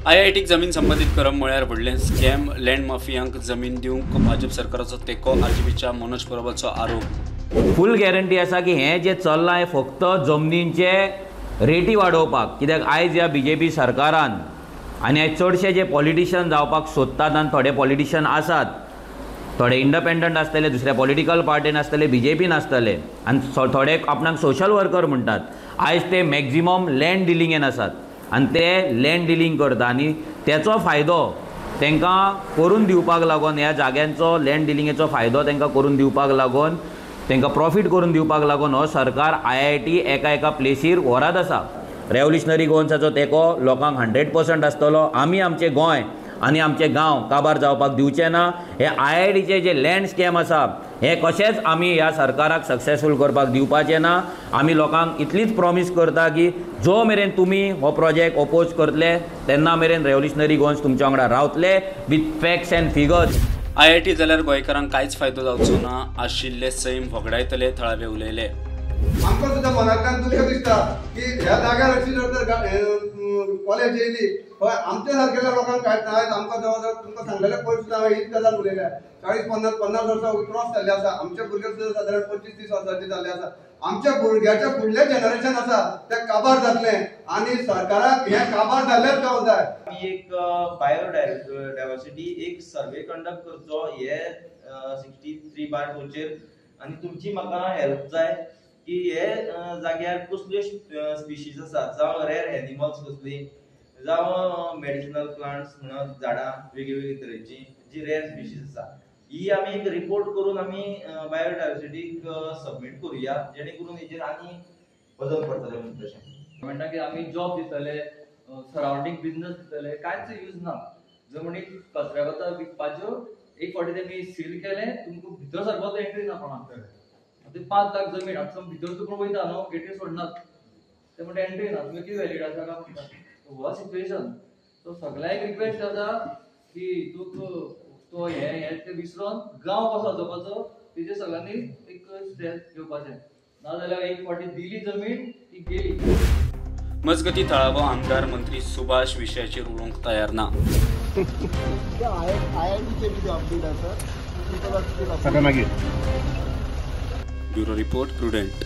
आयआयटीक जमीन संबंदीत करप म्हळ्यार व्हडलें स्कॅम. लँड माफियांक जमीन दिवंक भाजप सरकाराचो तेंको. आरजीपीच्या मनोज परबाचो आरोप. फूल गॅरंटी आसा की हें जें चल्लां हें फक्त जमनींचे रेटी वाडोवपाक. कित्याक आयज ह्या बीजेपी सरकारान आनी आयज चडशे जे पॉलिटिशियन जावपाक सोदतात आनी थोडे पॉलिटिशियन आसात, थोडे इंडपेंडंट आसतले, दुसऱ्या पॉलिटिकल पार्टीन आसतले, बीजेपीन आसतले आनी थोडे आपणाक सोशल वर्कर म्हणटात. आयज ते मॅक्झिमम लँड डिलिंगेन आसात आनी ते लँड डिलींग करता आनी तेचो फायदो तांकां करून दिवपाक लागून, ह्या जाग्यांचो लँड डिलिंगेचो फायदो तांकां करून दिवपाक लागून, तांकां प्रॉफीट करून दिवपाक लागून हो सरकार आयआयटी एका एका प्लेसीर व्हरत आसा. रेवोल्युशनरी गोवन्साचो तेंको लोकांक 100% आसतलो. आमी आमचें गोंय आनी आमचे गांव काबार जावपाक दिवचे ना. हे आयआयटीचे जे लँड स्कॅम आसा हे कशेंच आमी ह्या सरकाराक सक्सेसफूल करपाक दिवपाचे ना. आमी लोकांक इतलीच प्रॉमीस करता की जो मेरेन तुमी हो प्रोजेक्ट ओपोज करतले तेन्ना मेरेन रेवोल्युशनरी गोवन्स तुमच्या वांगडा रावतले with facts and figures. IIT जाल्यार गोंयकारांक कांयच फायदो जावचो ना आशिल्ले सैम होगडायतले थळावे उलयले. आमकां सुद्दां मनांतल्यान दुख्ख दिसता की ह्या जाग्यार अशी जर कॉलेज येयली हय आमच्या सारकेल्या लोकांक कांयच ना. आयज आमकां जवळ जवळ तुमकां सांगलेले पयस सुद्दां हांवें हीच गजाल उलयल्या. 40-50 वर्सां क्रॉस जाल्ले आसा. आमचे भुरगे सुद्दां सादारण 25-30 वर्सांचे जाल्ले आसा. आमच्या भुरग्याच्या फुडलें जनरेशन आसा तें काबार जातलें आनी सरकाराक हें काबार जाल्लेंच गावंक जाय. आमी एक बायोडायवर्सिटी एक सर्वे कंडक्ट करचो हे 63/2 आनी तुमची म्हाका हेल्प जाय की हे जाग्यार कसल्यो स्पिशीज आसा, जावं रेर एनिमल्स कसली, जावं मेडिसिनल प्लांट्स म्हणून झाडां वेगळी तरेची जी रेर स्पिशीज आसा, ही आमी एक रिपोर्ट करून आमी बायोडायवर्सिटीक सबमीट करुया, जेणे करून हेजेर आनी वजन पडटलें म्हणून. तशें म्हणटा की आमी जॉब दितले, सरावंडींग बिजनस दितले, कांयच यूज ना. जमनी कचऱ्या वता विकपाच्यो एक फावटी तेमी सील केलें, तुमकां भितर सरपाचो एंट्री ना कोणाक. 5 लाख जमीन आतां भितर तुका वयता न्हू, गेटीर सोडनात, ते म्हणटा एंट्री ना, तुमी कितें व्हॅलिड आसा काय म्हणटा. हो सिच्युएशन. सो सगळ्यांक रिक्वेस्ट आसा की तुका तो हे ते विसरून गांव कसो वाजोवपाचो तेजेर सगळ्यांनी एक स्टेप घेवपाचें, नाजाल्यार एक फावटी दिली जमीन ती गेली. मजगती थळावो आमदार मंत्री सुभाष विशयाचेर उलोवंक तयार ना. Bureau report, Prudent.